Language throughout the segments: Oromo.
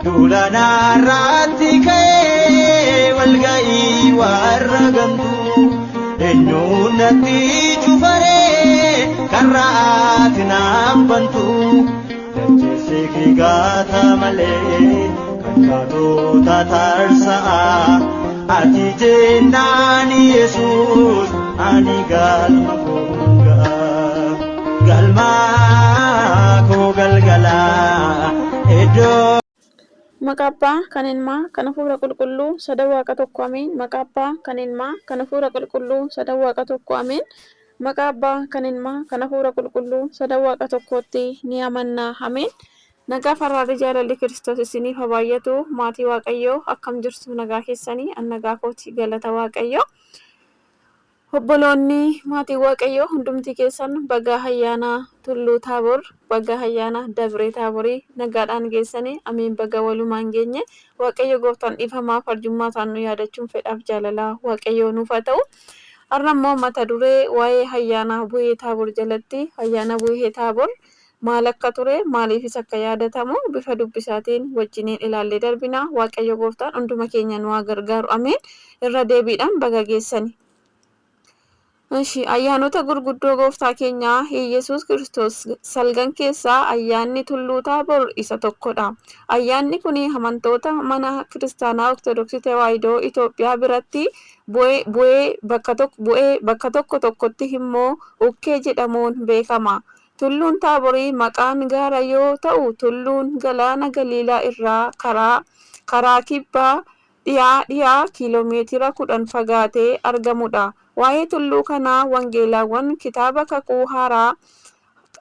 Duula naarratti ka'ee walga'ii warra gamtuu eenyuun natti cufaree karra ati naan bantu dacheessee kigaata malee kan kaatota tarsa'a ati jennaan Yesuus ani galma koo ga'a galma koo galgala iddoo. Maqaa Abbaa kan Ilmaa kan Hafuura Qulqulluu sadan Waaqa tokko ameen. Maqaa Abbaa kan Ilmaa kan Hafuura Qulqulluu sadan Waaqa tokko ameen. Maqaa Abbaa kan Ilmaa kan Hafuura Qulqulluu sadan Waaqa tokkootti ni amanna ameen. Nagaa farraarri jaalalli Kiristoos isiniif haa baay'atu. Maatii Waaqayyoo akkam jirtu nagaa keessanii an nagaa kooti galata Waaqayyoo. Obboloonni maatii Waaqayyoo hundumti keessan baga ayyaana Tulluu Taabor, baga ayyaana Dabree Taaborii nagaadhaan geessanii ameen baga walumaan geenye. Waaqayyo gooftaan dhiifamaaf arjummaa isaan nu yaadachuun fedhaaf jaalalaa Waaqayyoo nuuf haa ta'u. Har'a immoo mata duree waa'ee ayyaana bu'ee Taabor jalatti ayyaana bu'ee Taabor maal akka ture maaliifis akka yaadatamu bifa dubbisaatiin wajjiniin ilaallee darbina. Waaqayyo gooftaan hunduma keenya nu haa gargaaru ameen. Irra deebiidhaan baga geessani. Ishi ayyaanota gurguddoo gooftaa keenyaa Iyyasuus Kiristoos salgan keessaa ayyaanni Tulluu Taabor isa tokkodha. Ayyaanni kun amantoota mana kiristaanaa Ortodoksii Tawaahidoo Itoophiyaa biratti bu'ee bakka tokko tokkotti immoo Ukkee jedhamuun beekama. Tulluun Taaborii maqaan gaara yoo ta'u tulluun galaana Galiilaa irraa karaa kibbaa dhiyaa kiiloomeetira 10 fagaatee argamudha. Waa'ee tulluu kanaa wangeelaawwan kitaaba kakuu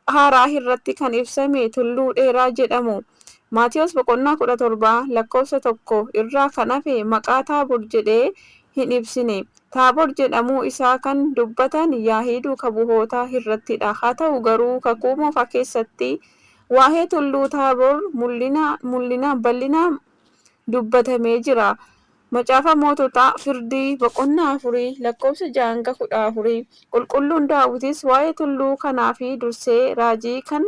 haaraa irratti kan ibsame tulluu dheeraa jedhamu. Maatiyos boqonnaa 17 lakkoofsa 1 irraa kan hafe maqaa Taabor jedhee hin ibsine. Taabor jedhamuu isaa kan dubbatan yaa'ii duuka bu'ootaa irrattidha. Haa ta'u garuu kakuu moofaa keessatti waa'ee tulluu Taabor bal'inaan dubbatamee jira. Macaafa moototaa firdii boqonnaa 4 lakkoofsa 6-14. Qulqulluun Daawitis waa'ee tulluu kanaa fi dursee raajii kan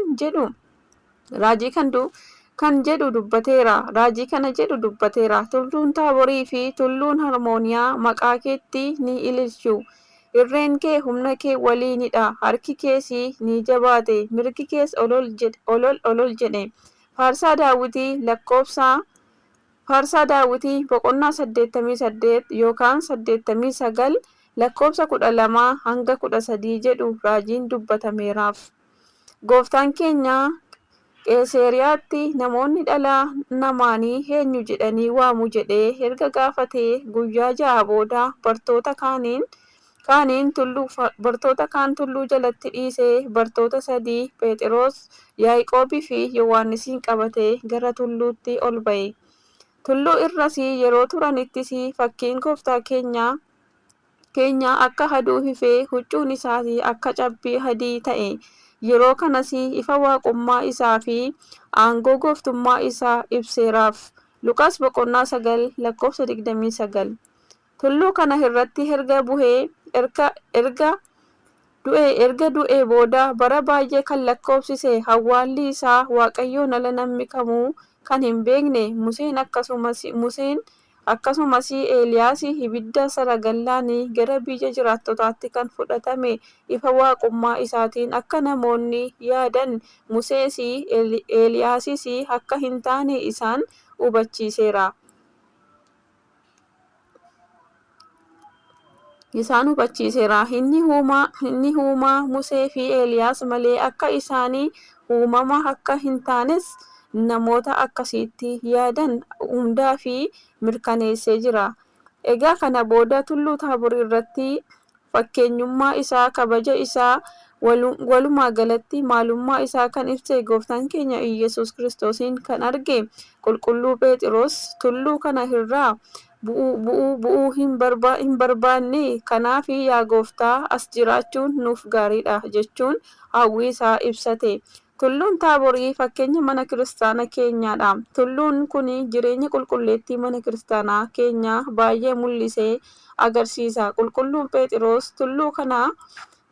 jedhu dubbateera. Raajii kana jedhu dubbateera. Tulluun Taaborii fi tulluun Harmooniyaa maqaa keetti ni ililchu. Irreen kee humna kee waliinidha. Harki kees ni jabaate. Mirgi kees olol olol jedhe. Faarsaa Daawitii lakkoofsa Faarsaa Daawitii boqonnaa 88 yookaan 89 lakkoofsa 12 hanga 13 jedhu raajiin dubbatameeraaf. Gooftaan keenya Qeeseeriyaatti namoonni dhala namaanii eenyu jedhanii waamu jedhee erga gaafatee guyyaa 6 booda bartoota kaan tulluu jalatti dhiisee bartoota 3 Phexros, Yaaqoobii fi Yohaannisiin qabatee gara tulluutti ol ba'e. Tulluu irras yeroo turanittis fakkiin gooftaa keenyaa akka aduu ifee huccuun isaas akka cabbii adii ta'e. Yeroo kanas ifa waaqummaa isaa fi aangoo gooftummaa isaa ibseeraaf. Luqaas boqonnaa 9 lakkoofsa 29. Tulluu kana irratti erga du'ee booda bara baay'ee kan lakkoofsise awwaalli isaa Waaqayyoon ala namni kamuu kan hin beekne Museen akkasumas Eeliyaas ibidda saragallaan gara biyya jiraattotaatti kan fudhatame ifa waaqummaa isaatiin akka namoonni yaadan Musees Eeliyaasis akka hin taane isaan hubachiiseera. Inni uumaa Musee fi Eeliyaas malee akka isaanii uumama akka hin taanes namoota akkasitti yaadan hundaa fi mirkaneessee jira. Egaa kana booda tulluu Taabor irratti fakkeenyummaa isaa kabaja isaa walumaa galatti maalummaa isaa kan ibse gooftaan keenya Iyyasuus Kiristoosiin kan arge qulqulluu Phexros tulluu kana irraa bu'uu hin barbaanne kanaaf yaa gooftaa as jiraachuun nuuf gaariidha jechuun hawwii isaa ibsate. Tulluun Taaborii fakkeenya mana kiristaanaa keenyaadha. Tulluun kun jireenya qulqulleettii mana kiristaanaa keenyaa baay'ee mul'isee agarsiisa. Qulqulluun Phexros tulluu kana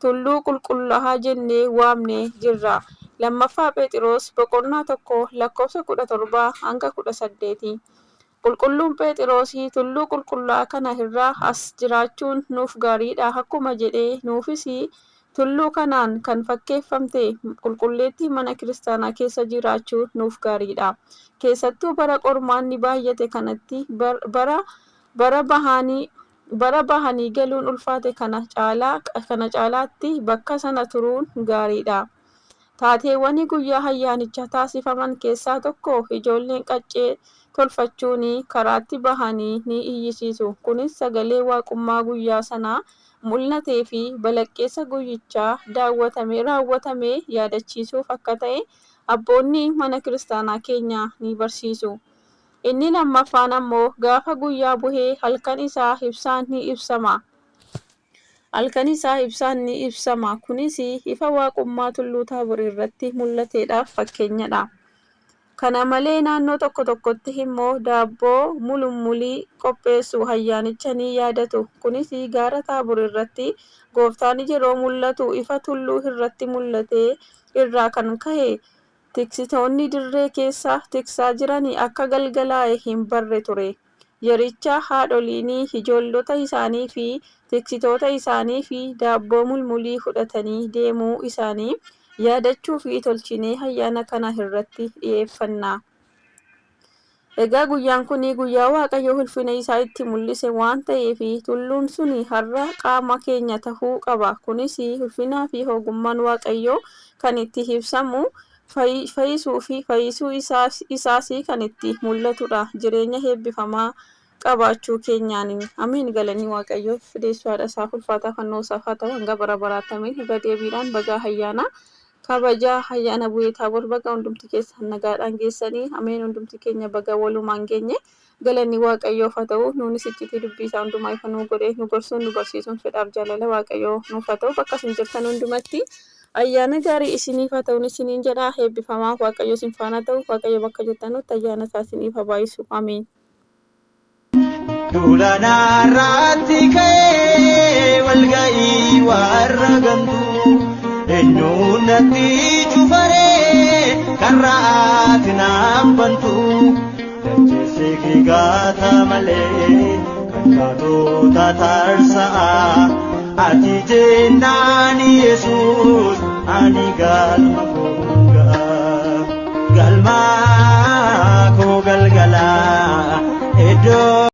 tulluu qulqullaa'aa jennee waamnee jirra. Lammaffaa Pheexiroos boqonnaa 1 lakkoofsa 17 hanga 18. Qulqulluun Pheexiroos tulluu qulqullaa'aa kana irra as jiraachuun nuuf gaariidha akkuma jedhe nuufis tulluu kanaan kan fakkeeffamte qulqulleettii mana kiristaanaa keessa jiraachuun nuuf gaariidha. Keessattuu bara qormaanni baay'ate kanatti bara bahanii galuun ulfaate kana caalaatti bakka sana turuun gaariidha. Taateewwan guyyaa ayyaanichaa taasifaman keessaa tokko ijoolleen qaccee tolfachuun karaatti bahanii ni iyyisiisu. Kunis sagalee waaqummaa guyyaa sanaa mul'atee fi balaqqeessa guyyichaa raawwatame yaadachiisuuf akka ta'e abboonni mana kiristaanaa keenyaa ni barsiisu. Inni lammaffaan ammoo gaafa guyyaa buhee halkan isaa ibsaan ni ibsama. Halkan isaa ibsaan ni ibsama. Kunis ifa waaqummaa tulluu Taaboor irratti mul'ateedhaaf fakkeenyadha. Kana malee naannoo tokko tokkotti immoo daabboo mulmulii qopheessu ayyaanicha ni yaadatu. Kunis gaara Taaboor irratti gooftaan yeroo mul'atu ifa tulluu irratti mul'ate irraa kan ka'e tiksitoonni dirree keessa tiksaa jiran akka galgalaa'e hin barre ture. Yericha haadholiin ijoollota isaanii fi tiksitoota isaanii fi daabboo mulmulii fudhatanii deemuu isaanii yaadachuu fi tolchinee ayyaana kana irratti dhiyeeffanna. Egaa guyyaan kun guyyaa Waaqayyo ulfina isaa itti mul'ise waan ta'eef tulluun sun har'a qaama keenya tahuu qaba. Kunis ulfinaa fi ogummaan Waaqayyoo kan itti ibsamu fayyisuu fi fayyisuu isaas kan itti mul'atudha. Jireenya eebbifamaa qabaachuu keenyaan. Ameen. Galanii Waaqayyoof fideessuu haadha isaa ulfaataa fannoo isaaf haa ta'u hanga bara baraatti. Ameen. Irra deebiidhaan bagaa ayyaana kabajaa ayyaana bu'ee Taaboor baga hundumti keessan nagaadhaan geessanii. Ameen. Hundumti keenya baga walumaan geenye. Galanni Waaqayyoof haa ta'u. Nuunis iccitii dubbii isaa hundumaa ifa nuu godhee nu gorsuun nu barsiisuun fedhaaf jaalala Waaqayyoo nuuf haa ta'u. Bakka isin jirtan hundumatti ayyaana gaarii isiniif haa ta'uun isiniin jedha. Eebbifamaa Waaqayyo isin faana ta'u. Waaqayyo bakka jirtanutti ayyaana isaa isiniif haa baay'isu. Ameen. Duula naarratti ka'ee walga'ii warra gamtuu eenyuun natti cufaree karra ati naaf bantu dacheessee kigaata malee kan kaatota tarsa'a ati jennaan Yesuus ani galma koo ga'a galma koo galgala iddoo.